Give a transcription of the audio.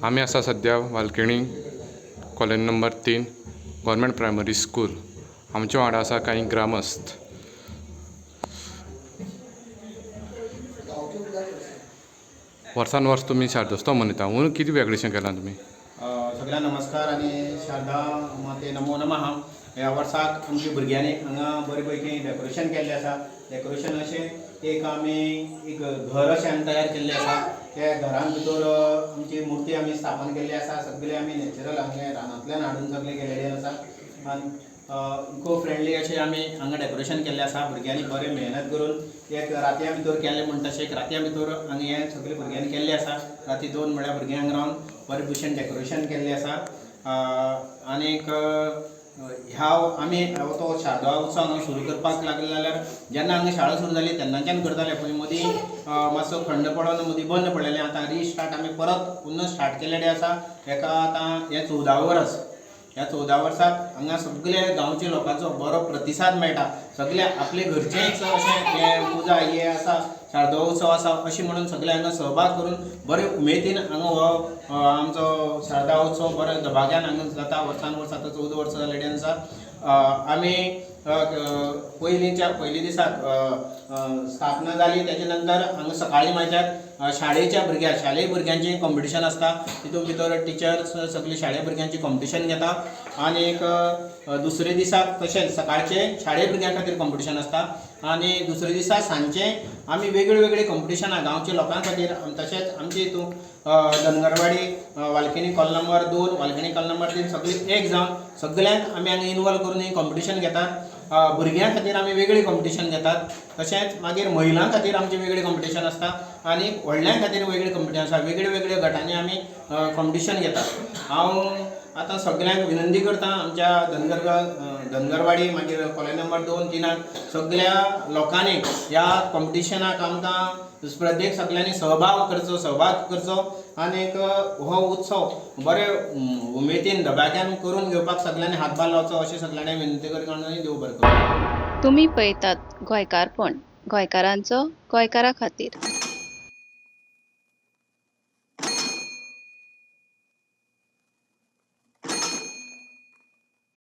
आमी आसा सद्या Valkini colony number 3 government primary school. आमच्या वांगडा आसा कांय ग्रामस्थ. वर्सान वर्स तुमी शारदोत्सव मनयता, म्हणून कितें वेगळेशें केलां तुमी? सगळ्यांक नमस्कार आनी शारदा माते नमो नमः. ह्या वर्साक आमच्या भुरग्यांनी हांगा बरे पैकी डेकोरेशन केल्लें आसा. डेकोरेशन अशें एक आमी एक घर अशें आमी तयार केल्लें आसा. त्या घरान भितर आमची मुर्ती आमी स्थापन केल्ली आसा. सगळे आमी नॅचरल हांगा रानांतल्यान हाडून सगळें केलेलें आसा आनी इको फ्रेंडली अशें आमी हांगा डेकोरेशन केल्लें आसा. भुरग्यांनी बरें मेहनत करून एक रातया भितर केलें म्हणटा तशें एक रातया भितर हांगा हें सगळें भुरग्यांनी केल्लें आसा. राती 2 म्हळ्यार भुरग्यांक रावन बरे भशेन डेकोरेशन केल्लें आसा. आनीक ह्या आमी तो शारदा उत्सव हांगा सुरू करपाक लागले जाल्यार जेन्ना हांगा शाळा सुरू जाली तेन्नाच्यान करताले, पूण मदीं मातसो खंड पडोन मदीं बंद पडलेलें. आतां रिस्टार्ट आमी परत पुन्हा स्टार्ट केलेलें आसा. हेका आतां हें 14 वर्स. ह्या 14 वर्साक हांगा सगळे गांवच्या लोकांचो बरो प्रतिसाद मेळटा. सगळे आपले घरचेच अशें हे पुजा हे आसा, शारदा उत्सव आसा अशें म्हणून सगळे हांगा सहभाग करून बरे उमेदीन हांगा हो आमचो शारदा उत्सव बरो दबाज्यान हांगा जाता. वर्सान वर्स आतां 14 वर्सां जाल्लें आसा. आमी पयलीं दिसाक स्थापना जाली तेजे नंतर हांगा सकाळीं म्हळ्यार शाळेच्या भुरग्यां शालेय भुरग्यांचें कॉम्पिटिशन आसता. तितून भितर टिचर्स सगळी शाळे भुरग्यांची कॉम्पिटिशन घेता. आनी एक दुसरे दिसाक तशेंच सकाळचें शाळे भुरग्यां खातीर कॉम्पिटिशन आसता आनी दुसरे दिसा सांजचें आमी वेगळी वेगळी कॉम्पिटिशनां गांवच्या लोकां खातीर तशेंच आमचे हितून धनगरवाडी वालकिणी कॉल नंबर 2 वालकिणी कॉल नंबर 3 सगळी एक जावन सगळ्यांक आमी हांगा इनवॉल्व करून ही कॉम्पिटिशन घेतात. भुरग्यां खातीर आमी वेगळी कॉम्पिटिशन घेतात, तशेंच मागीर महिलां खातीर आमचें वेगळें कॉम्पिटिशन आसता आनी व्हडल्यां खातीर वेगळें कॉम्पिटिशन आसता. वेगळे वेगळे गटांनी आमी कॉम्पिटिशन घेतात. हांव आतां सगळ्यांक विनंती करता आमच्या धनगरवाडी मागीर कॉलनी नंबर 2 3 सगळ्या लोकांनी ह्या कॉम्पिटिशनाक आमकां स्पर्धेक सगळ्यांनी सहभाग करचो आनी एक हो उत्सव बरे उमेदीन दबाज्यान करून घेवपाक सगळ्यांनी हातभार लावचो अशें सगळ्यांनी विनंती करून आनी देव बरें करूं. तुमी पळयतात गोंयकारपण, गोंयकारांचो गोंयकारा खातीर.